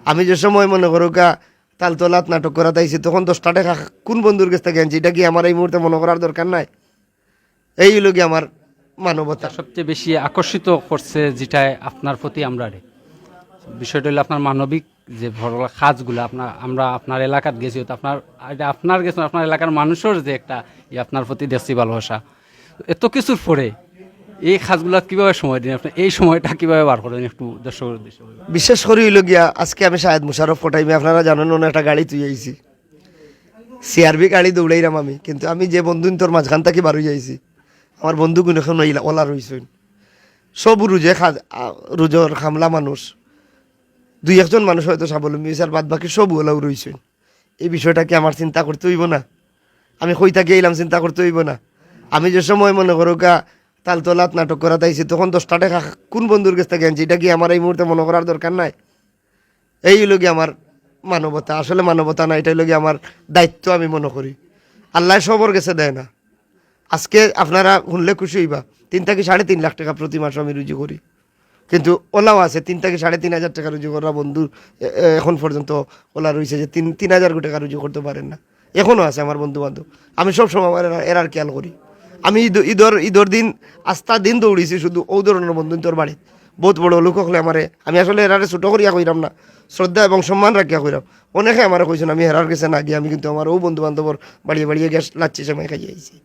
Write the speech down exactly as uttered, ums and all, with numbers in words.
আমি যে সময় মনে করুকা তালতলাত নাটক করাত আইছি, তখন দশটা টেকা কোন বন্ধুর গেছ থাকি আনছি, ইটা কি আমার এই মুহূর্তে মনো করার দরকার নাই? এই অইলো গিয়া আমার মানবতা। সবচেয়ে বেশি আকর্ষিত করছে যেটা আপনার প্রতি আমরারে, বিষয়টা অইলো আপনার মানবিক যে বড় কাজগুলা। আপনার, আমরা আপনার এলাকাত গেছি, তো আপনার, এটা আপনার গেছে, আপনার এলাকার মানুষের যে একটা, ই আপনার প্রতি দেখছি ভালোবাসা। এত কিছুর পরে এই কাজগুলাত কিভাবে সময় দিন আপনি, এই সময়টা কিভাবে বার করেন, একটু দর্শকের উদ্দেশ্যে বলবেন। বিশেষ করি অইলো গিয়া আজকে আমি শাহেদ মুশারফ কটাইমে, আপনারা জানেন, অনো একটা গাড়ি থুই আইছি, সিআরবি গাড়ি দৌড়াইরাম আমি, কিন্তু আমি যে বন্ধুইন্তর মাঝখান থাকি বার অই আইছি, আমার বন্ধুগুন এখন ওলা রইছইন। সব রুজে খাজ-, আ, রুজর খামলা মানুষ, দুই একজন মানুষ হয়তো স্বাবলম্বী অইছে, আর বাদ বাকি সব ওলাও রইছইন। এই বিষয়টা কি আমার চিন্তা করতে অইবো না? আমি কই থাকি আইলাম, চিন্তা করতে অইবো না? আমি যে সময় মনে করুকা তালতলাত নাটক করাত আইছি, তখন দশটা টেকা কোন বন্ধুর গেছ থাকি আনছি, ইটা কি আমার এই মুহূর্তে মনো করার দরকার নাই? এই অইলো গিয়া আমার মানবতা। আসলে মানবতা না, ইটা অইলো গিয়া আমার দায়িত্ব আমি মনো করি। আল্লায় সবর গেছে দেয় না। আজকে আপনারা হুনলে খুশি অইবা, তিন থাকি সাড়ে তিন লাখ টেকা প্রতি মাসে আমি রুজি করি, কিন্তু ওলাও আছে তিন থাকি সাড়ে তিন হাজার টেকা রুজি করা বন্ধু এ-, এ-, এখন পর্যন্ত ওলা রইছে যে তিন, তিন হাজার টেকা রুজি করতে পারের না। এখনো আছে আমার বন্ধু বান্ধব। আমি সব সময় আমার এরা-, এরার খেয়াল করি। আমি ঈদ, ঈদর, ঈদর দিন আস্তা দিন দৌড়িছি শুধু অউ ধরনর বন্ধুইন্তর বাড়িত। বউত বড় লোক অকলে আমারে, আমি আসলে এরারে ছোট করিয়া কইরাম না, শ্রদ্ধা এবং সম্মান রাখিয়া কইরাম। অনেকে আমারে কইছইন, আমি হেরার গেছে না গিয়া আমি কিন্তু আমার অউ বন্ধু বান্ধবর বাড়িয়ে বাড়িয়ে গিয়া লাচ্ছি সেমাই খাইয়া আইছি।